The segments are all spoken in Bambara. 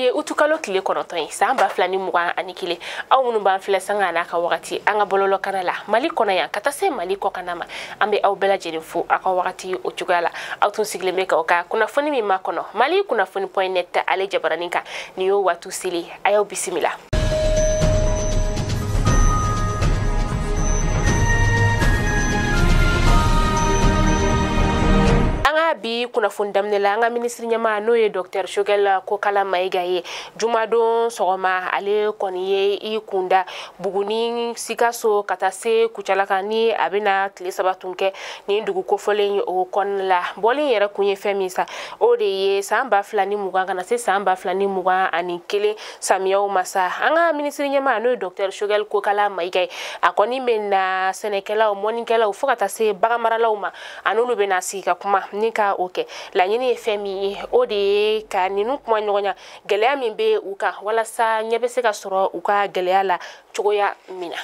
Bi ye utukalo tile 9 ye san 2021. Aw minnu b'an filɛ sanga n'a ka wagati an ka bɔlɔlɔkana la Mali kɔnɔ yan ka taa se Mali kɔkanna ma, an bɛ aw bɛɛ lajɛlen fo aw ka wagati o cogoya la. Aw tun sigilen bɛ k'aw ka kunnafoni min makɔnɔ Mali kunnafoni.net ale jabaranin kan. Nin y'o waati seli, a y'aw bisimila. Bi kunnafoni daminɛ la, an ka minisiri ɲɛmaa n'o ye Dr Choguel Kokalla Maïga ye, jumadon sɔgɔma ale kɔni ye i kunda Buguni Sikaso ka taa se Kucala kan ni a bɛna tile 3 tun kɛ nin dugu kofɔlen o kɔnɔna la. Bɔli yɛrɛ kun ye fɛn min sa, o de ye san 2020 ka na se san 2021 samiyaw ma sa. An ka minisiri ɲɛmaa n'o ye Dr Choguel Kokalla Maïga ye, a kɔni bɛ na sɛnɛkɛlaw, mɔnikɛlaw fo ka taa se baganmaralaw ma, a n'olu bɛna sigi ka kuma ni ka o kɛ. Laɲini ye fɛn min ye, o de ye ka ninnu kuma ɲɔgɔnya gɛlɛya min bɛ u kan walasa ɲɛ bɛ se ka sɔrɔ u ka gɛlɛya la cogoya min na.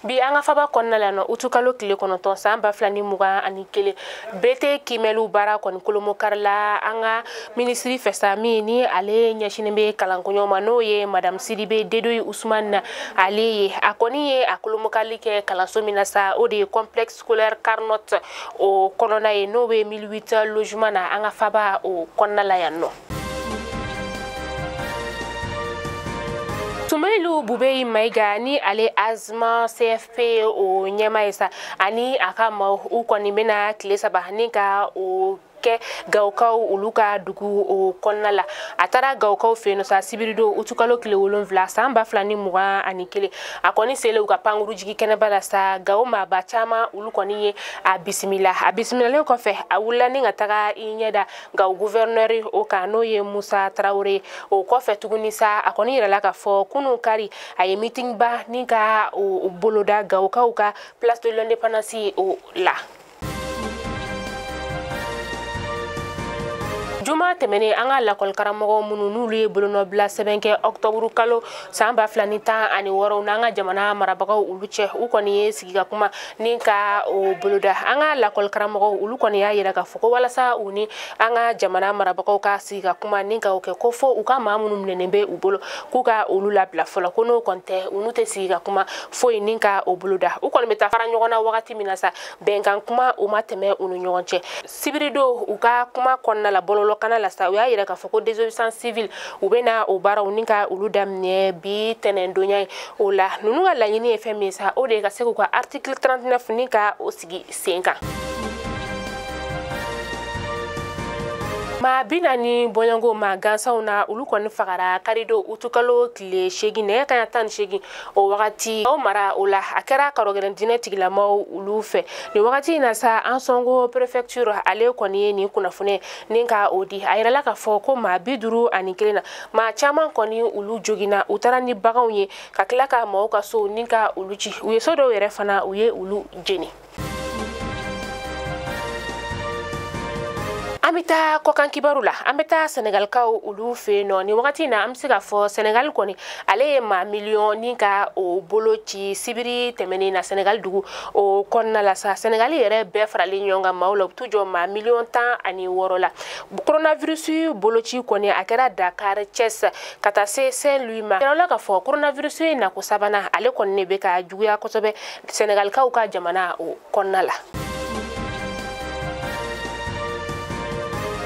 Bi an ka faba kɔnɔna la nɔ, utukalo tile 9 san 2021, BT kimɛliw baara kɔni kolomokari la an ka minisiri fɛ sa, min ni ale ɲɛsinnen bɛ kalankoɲɔgɔn ma, n'o ye Madame Sidibe Dedoyi Usumani na ale ye. A kɔni ye a kolomokarili kɛ kalanso min na sa, o de ye complexe scolaire Carnot o kɔnɔna ye, n'o bɛ 1008 logement na an ka faba o kɔnɔna la yan nɔ. Soumeylou Boubèye Maïga ni ale Azma CFP o ɲɛma ye sa, ani a ka maaw u kɔni bɛna tile 3 ni ka o kɛ Gawokaw olu ka dugu o kɔnɔna la. A taara Gawokaw fɛ yen nɔ sa sibiridon utukalo tile 7 san 2021. A kɔni selen u ka pankuru jigi kɛnɛba la sa, Gawo maaba caman olu kɔni ye a bisimila. A bisimilalen kɔfɛ, a wulila ni ka taga i ɲɛda Gawo gouverneur o kan, n'o ye Musa Tarawele. O kɔfɛ tuguni sa, a kɔni yirala k'a fɔ kunun kari a ye meeting ba ni ka o boloda Gawokaw ka place de l'indépendance o la. Juma tɛmɛnen, an ka lakɔlikaramɔgɔ minnu n'olu ye bolonɔbila sɛbɛn kɛ octobre kalo san 2016 n'an ka jamana marabagaw olu cɛ, u kɔni ye sigi ka kuma ni ka o boloda. An ka lakɔlikaramɔgɔw olu kɔni y'a yira k'a fɔ ko walasa u ni an ka jamana marabagaw ka sigi ka kuma ni ka o kɛ, ko fo u ka maa minnu minɛnen bɛ u bolo k'u ka olu labila fɔlɔ, ko n'o kɔni tɛ u n'u tɛ sigi ka kuma foyi ni ka o boloda. U kɔni bɛ taa fara ɲɔgɔn na wagati min na sa, bɛnkan kuma u ma tɛmɛ u ni ɲɔgɔn cɛ. Sibiridon u ka kuma kɔnɔna la bɔlɔlɔ kana la sa, u y'a yira k'a fɔ ko désobéissance civile u bɛna o baaraw ni ka olu daminɛ bi tɛnɛndonya ye. O la ninnu ka laɲini ye fɛn min ye sa, o de ye ka se k'u ka article 39 ni ka o sigi sen kan. Maa 40 bɔɲɔgɔnko maa gansanw na, olu kɔni fagara karidon utukalo tile 8 nɛgɛ kanɲɛ 18 o wagati aw mara o la. A kɛra karɔgɛlɛn diinɛ tigilamaw olu fɛ nin wagati in na sa. Ansongo préfecture ale kɔni ye nin kunnafoni ni ka o di. A yirala k'a fɔ ko maa 51 na, maa caman kɔni olu joginna, u taara ni baganw ye ka tila ka maaw ka so ni ka olu ci. U ye so dɔw yɛrɛ fana u ye olu jeni. An bɛ taa kɔkan kibaru la, an bɛ taa Senegalikaw olu fɛ yen nɔ. Nin wagati in na, an bɛ se k'a fɔ Senegal kɔni ale ye maa miliyɔn ni ka o bolo ci sibiri tɛmɛnen na Senegal dugu o kɔnɔna la sa. Senegal yɛrɛ bɛɛ faralen ɲɔgɔn kan maaw la, u bɛ t'u jɔ maa miliyɔn 16 la. Coronavirus boloci kɔni a kɛra Dakar, Thiès ka taa se Saint-Louis ma. Yɛrɛ la k'a fɔ coronavirus ye nako sabanan, ale kɔni de bɛ ka juguya kosɛbɛ Senegalikaw ka jamana o kɔnɔna la.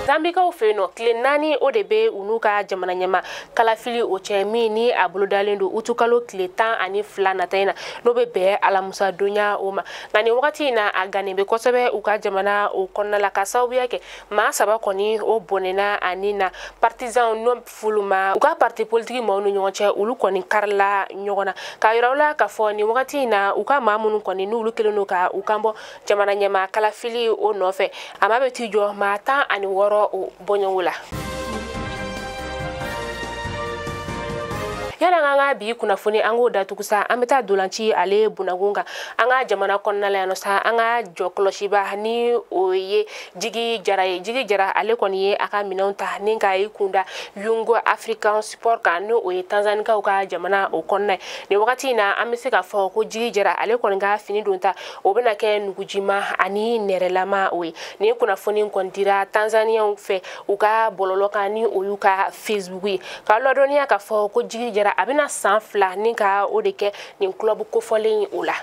Zambikaw fɛ yen nɔ, tile 4 o de bɛ u n'u ka jamana ɲɛma kalafili o cɛ, min ni a bolodalen don utukalo tile 12 nata in na, n'o bɛ bɛn alamusadonya o ma. Nka nin wagati in na, a gannen bɛ kosɛbɛ u ka jamana o kɔnɔna la, ka sababuya kɛ maa 3 kɔni o bɔnɛna a ni na. Partisan n'o f'olu ma, u ka parti politique maaw ni ɲɔgɔn cɛ, olu kɔni karila ɲɔgɔn na. K'a yira u la k'a fɔ nin wagati in na, u ka maa minnu kɔni n'olu kɛlen don ka u kan bɔ jamana ɲɛma kalafili o nɔfɛ, a ma bɛ t'i jɔ maa 16 o bɔɲɔgɔn la. Yala an ka bi kunnafoni an k'o datugu sa, an bɛ taa dolanci ale bunakun kan an ka jamana kɔnɔna la yan nɔ sa. An ka jɔkɔlɔsiba ni o ye Jigi Jara ye. Jigi Jara ale kɔni ye a ka minɛnw ta ni k'a yi kunda Yungo African Sport kan, n'o o ye Tanzanikaw ka jamana o kɔnɔna ye. Nin wagati in na an bɛ se k'a fɔ ko Jigi Jara ale kɔni ka fini don ta o bɛna kɛ nugujima ani nɛrɛlama o ye. Nin kunnafoni kɔni dira Tanzaniyaw fɛ u ka bɔlɔlɔ kan ni o y'u ka Facebook ye, k'a ladɔnniya k'a fɔ ko Jigi Jara a bɛna san 2 ni ka o de kɛ nin club kofɔlen o la.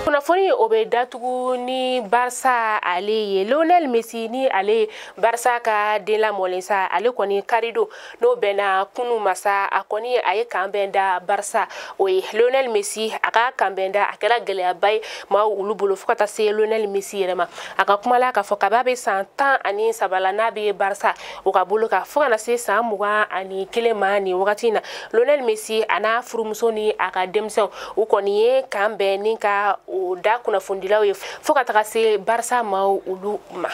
Kunnafoni o bɛ datugu ni Barca ale ye. Lionel Messi ni ale Barca ka den lamɔlen sa, ale kɔni karido n'o bɛnna kunu masa, a kɔni a ye kanbɛn da Barca o ye. Lionel Messi a ka kanbɛn da a kɛra gɛlɛyaba ye maaw olu bolo fo ka taa se Lionel Messi yɛrɛ ma. A ka kuma la k'a fɔ kaba bɛ san 13 la n'a bɛ Barca o ka bolo kan fo ka na se san 21 ma nin wagati in na. Lionel Messi a n'a furumuso ni a ka denmisɛnw u kɔni ye kanbɛn ni ka o da kunnafonidilaw ye fo ka taga se Barca maaw olu ma.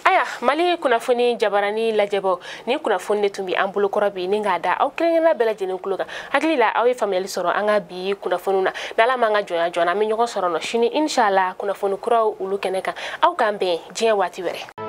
Aya Mali kunnafoni jabarani lajɛbɔ ni kunnafoni de tun bɛ an bolokɔrɔ bi ni k'a da aw kelen-kelenna bɛɛ lajɛlen kulo kan. Hakili la aw ye faamuyali sɔrɔ an ka bi kunnafoniw na. N'Ala m'an ka jɔnya jɔna, an bɛ ɲɔgɔn sɔrɔ nɔ sini inshallah kunnafoni kuraw olu kɛnɛ kan. Aw k'an bɛn diɲɛ waati wɛrɛ.